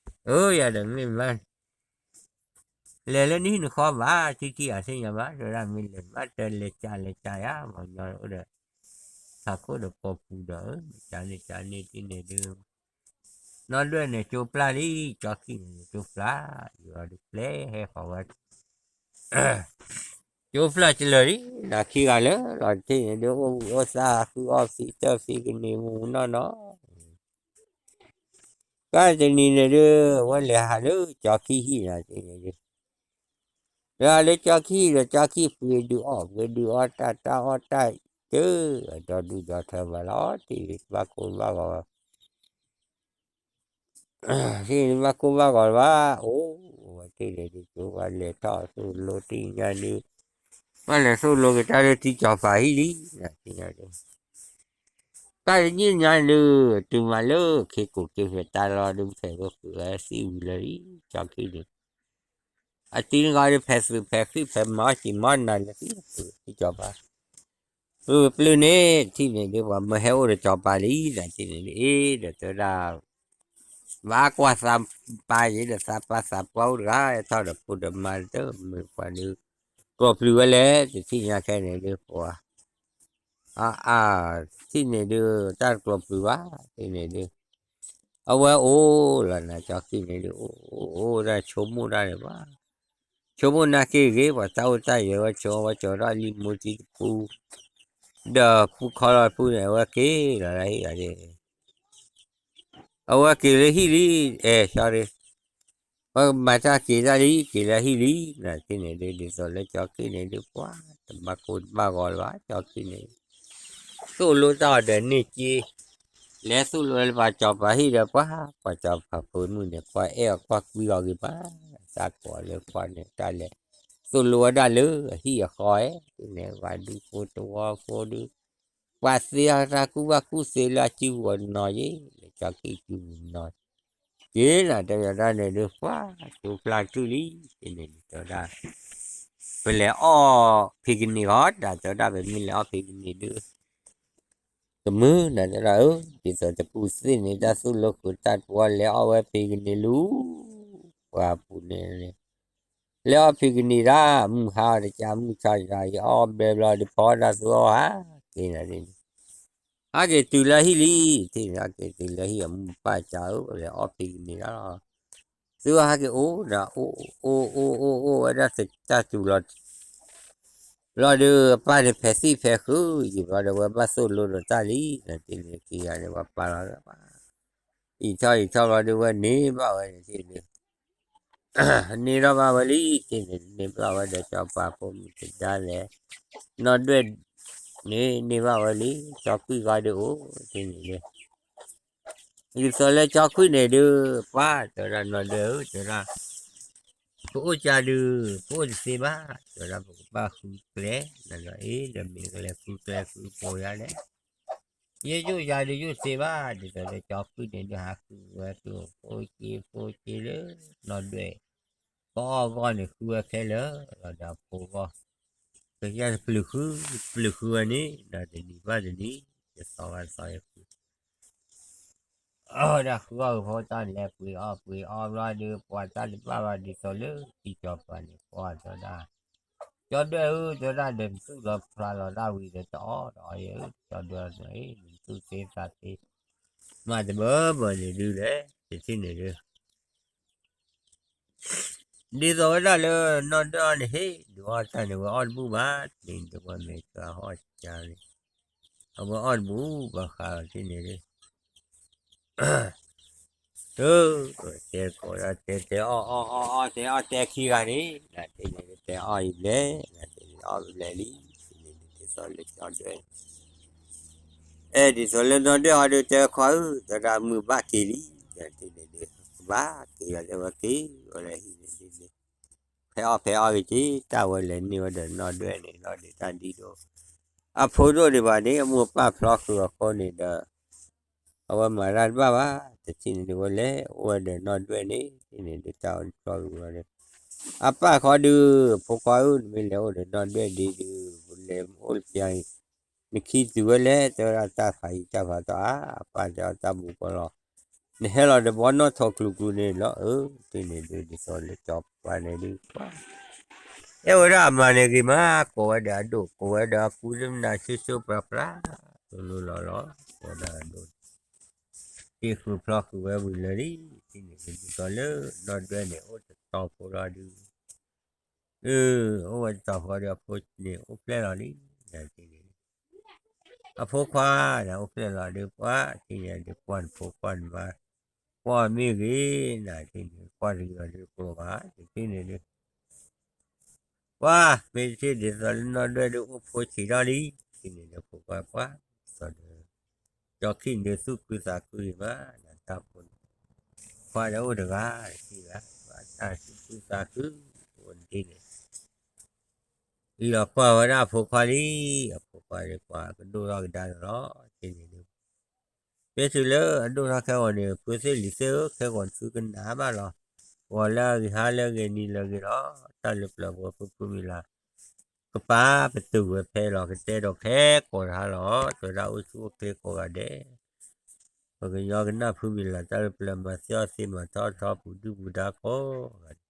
အၢ ယၤဒီးမ့ၢ်မး လဲၤလၢနဟံၣ်နဃီဘၣ် ထံထံၣ်အသ့ၣ်ညါဘၣ် တဲဝဲဒၣ်မ့ၢ်လဲၤဘၣ်တလဲၤကၠးလဲၤကၠးယၤ မ့ၢ်ညီအိၣ်ဒီး ထးခိၣ်ဒီးပိာ်ပူၤဒီး ကၠးန့ၣ်ကၠးန့ၣ်တ့ၢ်န့ၣ်ဒုး နီၢ်ဒွဲၣ်န့ၣ်ကၠိပျၢ်လံ ကၠီခံန့ၣ်ကၠိပျၢ် ယံၤဒီးပျဲဟဲဃီၤဝဲ ကၠိပျၢ်ကလၢာ်လံ နၤခံဂၤလၢာ်လီၤတ့ၢ်န့ၣ်ဒုး အိၣ်ဘှံးအိၣ်သါဃုအီၣ်ဖံးတၢၢ်ဖံးကန့ၢ်မူးမူးနီၢ်နီၢ် ကၢ်တနံၤန့ၣ်ဒုး အဝဲလဲၤဟးလၢကၠီခံဟံၣ်နၤတ့ၢ်န့ၣ်ဒုး လဲၤဟးလၢကၠီခံဟံၣ်ဒီးကၠီခံပှ့ၤဒုးအီၣ်ပှ့ၤဒုးအီၣ်တၢ်တၢ်အီၣ်တၢ် တၢ်ဒီဒူၣ်ဒီထၢဘၣ်လီၤ တ့ၢ်ဘၣ်ကိၢ်ဘၣ်ဂီၤ တ့ၢ်ဘၣ်ကိၢ်ဘၣ်ဂီၤဘၣ် အိၣ်ဝဲတ့ၢ်န့ၣ်ဒုး ကၠိဝဲလဲၤထီၣ်သိၣ်လိတ့ၢ်ညါဒုး ဘၣ်လဲၤသိၣ်လိက့ၤတၢ်လၢထံကၠီၤပၤဟံၣ်လံ နၤတ့ၢ်န့ၣ်ဒုး တၢ်တနံၣ်ညါဒုး တုၤမးလၢခ့ကိးက့ၤဖဲတၢ်လီၢ်ဒုး ဖဲးဝဲဃုာ်ဝဲသံဝံၤလၢာ်လံ ကၠီခံန့ၣ် အတံၤနဂီၢ်ဒုး ဖဲးသုးဖဲးဃံၣ်ဖဲးမၤအီၣ်ကံၤမၤနၤလၢာ်လံ ထံကၠီၤပၤ ဖုပျုၢ်န့ၣ် ထံၣ်န့ၣ်ဒုး ပှၤမၢဟဲအိၣ်ဒီးကၠီၤပၤလံ နၤတ့ၢ်န့ၣ်ဒုး အ့ၣ်ဒီးတဲဝဲဒၣ် ဘၣ်ကွၢ်သးပၢ်ယံၤဒီးသးပၢ်သးပှၢ်အိၣ်တဂၤ ထီၣ်ဒီးဖိဒီးမါတမုာ်ပှၤဒုး ကျိးပျုၤဝဲလဲၣ် တထံၣ်ညါခဲန့ၣ်ဒုး ပှၤ အါအါ ထံၣ်န့ၣ်ဒုး တၢ်တကျိးပျုၤဘၣ် တ့ၢ်န့ၣ်ဒုး အဝဲအိၣ်လီၤနၤ ကၠီခံန့ၣ်ဒုး အိၣ်အိၣ်ဒၣ်ဆိကမိၣ်တၢ်န့ၣ်ဘၣ် ဆိကမိၣ်နာ်က့ဂ့ၤ ပှၤတၢ်အိၣ်တၢ်ယၢၤဝဲ ဆိဝဲကၠီၤထီၣ်လံမိၢ်တံတပူၤ ဒီးပူခီလီၤပူန့ၣ် အဝဲက့ၤလီၤလၢဟံၣ်ဂၤဒၣ် အဝဲက့ၤလၢဟံၣ်လံ အဲၣ် sorry ဝဲမၤတၢ်က့ၤတၢ်လံ က့ၤလၢဟံၣ်လံ နၤတ့ၢ်န့ၣ်ဒုး ဒ်သိးလၢကၠီခံန့ၣ်ဒုး ပှၤတဘၣ်ကိၢ်တဘၣ်ဂီၤလၢၤဘၣ် ကၠီခံန့ၣ် သိၣ်လိတၢ်အီၤဒီးန့ၢ်က့ လဲၤသိၣ်လိလၢပှၤကၠီၤပၤဟံၣ်ဒီးပှၤ ပှၤကၠီၤပၤဖိမုၣ်န့ၣ် ကွၢ်အဲၣ်အီၤကွၢ်ကွံအီၤဂ့ၤမး တၢ်ကိးလၢကွၢ်န့ၣ် တၢ်လဲၤသိၣ်လိဝဲဒၣ်လၢအဟံၣ်အဃီ အဲၣ်န့ၣ် ပှၤဒူဖိတဝီဖိဒုး ပှၤသ့အီၣ်တၢ်ကူၣ်ဘၣ်ကူၣ်သ့လၢအစုပူၤအနီၤယ့ၣ် လၢကၠီခံစုပူၤနီၤ က့ၤနၤတဲဝဲဒၣ်န့ၣ်ဒုး ပှၤကၠိဖျါကၠူၣ်လံ တ့ၢ်န့ၣ်ဒုးတဲဝဲဒၣ် ပလဲၤအီၣ်ဖံးကန့ၢ်ဂီၤ တၢ်တဲဝဲဒၣ် ပမ့ၢ်လဲၤအီၣ်ဖံးကန့ၢ်ဒုး ကမုာ်နၤတဲဝဲဒၣ်ဧၢ ဒ်သိးတပူၤသ့ၣ်န့ၣ် တၢ်သိၣ်လိဃုာ်တၢ်တဝီလဲၤအီၣ်ဝဲဖံးကန့ၢ်လၢ ပှၤပူၤန့ၣ်န့ၣ် လဲၤအီၣ်ဖံးကန့ၢ်ဒၣ် မုၢ်ဟါတကး မုၢ်ဆါတကး ယအီၣ်ဘဲဘျီဒုးဖီတၢ်သူအီၣ်ဧါ က့ၤနၤဒ်န့ၣ် ဟဲက့ၤတုၤလၢဟံၣ်လံ, ထံၣ်န့ၣ် ဟဲက့ၤတုၤလၢဟံၣ် အမိၢ်ပၢ်ကၢ်ဧၢ, လဲၤအီၣ်ဖံးကန့ၢ်ဒၣ်လီၤ. သုဝဲဟဲက့ၤအိၣ်ဒီး အိၣ်အိၣ်အိၣ်အိၣ်ဝဲဒၣ် တၢ်တူၢ်လီၤ လီၤဒီး အပၢ်န့ၣ် ဖဲးသံၣ်ဖဲးဃုာ် ယံာ်ဘျီဒီး ဝဲဘၣ်သိၣ်လိဒီးတၢ်လံ, နတ့ၢ်န့ၣ် က့ၤယၤန့ၣ် ပှၤပာ်လီၤ, အံၤထီၣ်အံၤထီၣ်ဘျီဒီး ဝဲန့ၢ်ဘၣ်ဝဲန့ၣ် န့ၢ်ထီၣ်ဘၣ်ဝဲလံ, တ့ၢ်န့ၣ် န့ၢ်ဘၣ်ဝဲဒီး ကၠီပၤဖိမုၣ်တဒါလဲၣ်, နီၢ်ဒွဲၣ်န့ၣ် န့ၢ်ဘၣ်ဝဲလံ, ကၠီခွံၣ်ဂၤဒီးအိၣ် တ့ၢ်န့ၣ်ဒီး ဒ်သိးလၢကၠီခွံၣ်န့ၣ်ဒုး ပှၤတဲဝဲဒၣ် နီၢ်ဒွဲၣ်ဧၢ တဲဝဲဒၣ်, ပအိၣ်ကၢ်ဒုး ပအိၣ်တသ့ဘၣ်, တဲဝဲဒၣ် ပကဘၣ်ဃုကျဲ, နဒီးအ့ၣ် ဒီးမ့ၢ်ကလဲၤဃုကျဲဃုဖိယၤလဲၣ်, ယဲယိၣ်ယၤဒုးယိၣ်သ့ဘၣ်, ဒ်သိးလၢကၠီခွံၣ်န့ၣ်ဒုး ဟးဃုဝဲကျိ ဖိက့ဖိက့လၢ နီၢ်ဒွဲၣ် ကအီၣ်အဂီၢ်န့ၣ် ဃုဝဲခဲလၢာ်လီၤဒီးအဖိအဂီၢ်, ကယၢ်တပျုၤဃု, ပျုၤဃုဝဲန့ၣ် ဒီးတနံၤဘၣ်တနံၤ တသီဘၣ်တသီဃု အဝဲဒၣ်ဃုအီၣ်ဃုဖိတၢ်န့ၣ် လဲၤပှ့ၤအီၣ်ပှ့ၤအီၣ်ဘျီဒီး ပှၤတၢ်တဘၣ်ဘၣ်ဒ်သိးလၢ ထံကၠီၤပၤန့ၣ် ပှၤတဲဝဲဒၣ်, ကၠီဒွဲၣ်ဧၢ တဲဝဲဒၣ် ဒီးနသူၣ်လီၤဖျးလီၤတၢ်ဝံၤဒီးတအီၣ်ဒီးအီၣ်ယဲၢ် ကၠီဒွဲၣ်န့ၣ် နသူၣ်သ့သးသ့, မၤတဘၢဘၢန့ၣ်ဒုးလဲၣ် တထံၣ်န့ၣ်ဒုး ဒ်သိးဝဲဒၣ်လၢနီၢ်ဒွဲၣ်အီၤန့ၣ် ဟ့ၣ်ဒုးအီၣ်တၢ်န့ၣ် ဝဲအီၣ်တဘူၣ်ဘၣ်, န့ၣ်တဝဲမ့ၢ်ကဟီၣ်ကၢန့ၣ်, အဝဲအီၣ်တဘူၣ်ဘၣ်ဃးလီၤတ့ၢ်န့ၣ်ဒုး, တဲကိးဒၣ်တဲတဲအီၣ်အီၣ်အီၣ်အီၣ် တဲအီၣ်တဲခံဂၤန့ၣ် နတ့ၢ်န့ၣ်ဒုး တဲအီၣ်အံၤဘျဲၣ် နတ့ၢ်န့ၣ်အီၣ်ဘျဲၣ်လံ, န့ၣ်ဒ်သိးလၢကၠီဒွဲၣ် အဲ ဒ်သိးလၢနီၢ်ဒွဲၣ်အီၤဒုး တဲခွါဧၢ တဲဒၣ်မုၢ်ဘၣ်က့ၤလံ, နတ့ၢ်န့ၣ်ဒုး ကဘၣ်က့ၤလီၤ တဲဝဲက့ၤဝဲလၢဟံၣ်န့ၣ်ဒုးန့ၣ်, ဖဲအီၣ်ဖဲအီၣ်ဂ့ၤက့ၤ တၢ်ဝဲလဲၤန့ၢ်ဝဲဒီးနီၢ်ဒွဲၣ်န့ၣ်လီၤဒီးတၢ်ဒ်ဒီး, အဖိဒိၣ်ဒံးဘၣ်န့ၣ် အမိၢ်ပၢ်ဖျီဃုာ်အဃိန့ၣ်ဒီး အဝဲမၤတၢ်တဘၣ်ဘၣ်, တထံၣ်န့ၣ်ဒုးဝဲလဲၤအိၣ်ဝဲဒီးနီၢ်ဒွဲၣ်န့ၣ် န့ၣ်ဒုးတၢ်အီၣ်တဖျီဃုာ်ဝဲဒီး, အပၢ်ခီဒုး ဖိခွါဧၢ နမ့ၢ်လဲၤအိၣ်ဒီးနီၢ်ဒွဲၣ်ဒ်ဒုး ပလဲၤအိၣ်လၢပျၢၤအံၤ နခံတုၤဝဲလဲၣ် တဲဝဲဒၣ်တၢ်ဖးယံၤတၢ်ဖးထီ အါ အပၢ်တဲအီၤတၢ်မူကီလီၤ, နဟဲလီၤဒီးဘီနီၢ်ထိးကျူကျူန့ၣ်လီၤဧၢ, တ့ၢ်န့ၣ်ဒုးဒ်သိးလၢကၠီပၤန့ၣ်ဒုး အဲၣ်ဝဲဒၣ်အမၤန့ၣ်ဂ့ၤမး ကိးဝဲဒီးအဒိၣ် ကိးဝဲဒီးအကူ လၢမနုၤဆှိဆှိပြးပြး လိၤလိၤလီၤလီၤ ကိးဝဲဒၣ်အဒိၣ် တ့ၢ်ဃုာ်ဖျီဃုာ်ဝဲဝံၤလၢာ်လံ, တ့ၢ်န့ၣ်ဒ်သိးလၢနီၢ်ဒွဲၣ်န့ၣ် အိၣ်တတီၤဖိလီၤဒုး, အၢ အိၣ်ဝဲတတီၤဖိဒီးအဖိန့ၣ်အိၣ်ဖျဲၣ်လီၤလံ, နတ့ၢ်န့ၣ် အဖိခွါန့ၣ် အိၣ်ဖျဲၣ်လီၤဒုး ပှၤတ့ၢ်န့ၣ်ဒုး ကွၢ်နဖိကွၢ်နမါ ကွၢ်မ့ၢ်ဂ့ၤ နတ့ၢ်န့ၣ် ကွၢ်တဂ့ၤအီၤဒုးကျိၤဘၣ် တ့ၢ်န့ၣ်ဒုး ပှၤမ့ၢ်တထံၣ်ဒ်သိးလၢနီၢ်ဒွဲၣ်ဒုးအိၣ်ဖိဆံးထီၣ်လံ, တ့ၢ်န့ၣ်ဒုး ဖိခွါပှၤ ဒ်သိးဒီး ကၠီခံၣ်န့ၣ်သူၣ်ခုသးခုဂ့ၤမး နတၢ်ဖိန့ၣ် ခွါဒီးအိၣ်တဂၤ တထံၣ်ဘၣ် ပှၤတၢ်သူၣ်ခုသးခု အိၣ်ဒ်န့ၣ် အံၤလီၤကွၢ်ဝဲဒၣ်အဖိခွါလံ, အဖိခွါန့ၣ် ပှၤကဒိၣ်ထီၣ်ကဒါန့ၣ်လီၤ, တ့ၢ်န့ၣ်ဒုး ပတုၤလၢအဒိၣ်ထီၣ်ခဲဂီၤန့ၣ် ဖုသ့ၣ်လံၤသ့ၣ်ဧၢ ခဲဂီၤနသုကနၣ်ဘၣ်လီၤ, ဂီၤလၢအဂ့ၤ ဟါလၢအဂ့ၤ နံၤလၢအဂ့ၤလီၤ, တၢ်လၢပျၢၤဖိဖုဖုမံၤလၤ ကပာ်ပတုာ်ဝဲဖဲလီၤ ကတဲဒီးခဲကိးတဟါလီၤ, တဲဝဲဒၣ်အိၣ်ဆူၣ်အိၣ်ချ့ကိးဂၤဒဲး, ပကညီကနၣ်ဖုမံၤလၤ တၢ်လၢပျၢၤမၤသ့အီၣ်သ့ မၤထီၣ်ထီပူၤဒုၣ်ပူၤဒါကိးဂၤဒဲး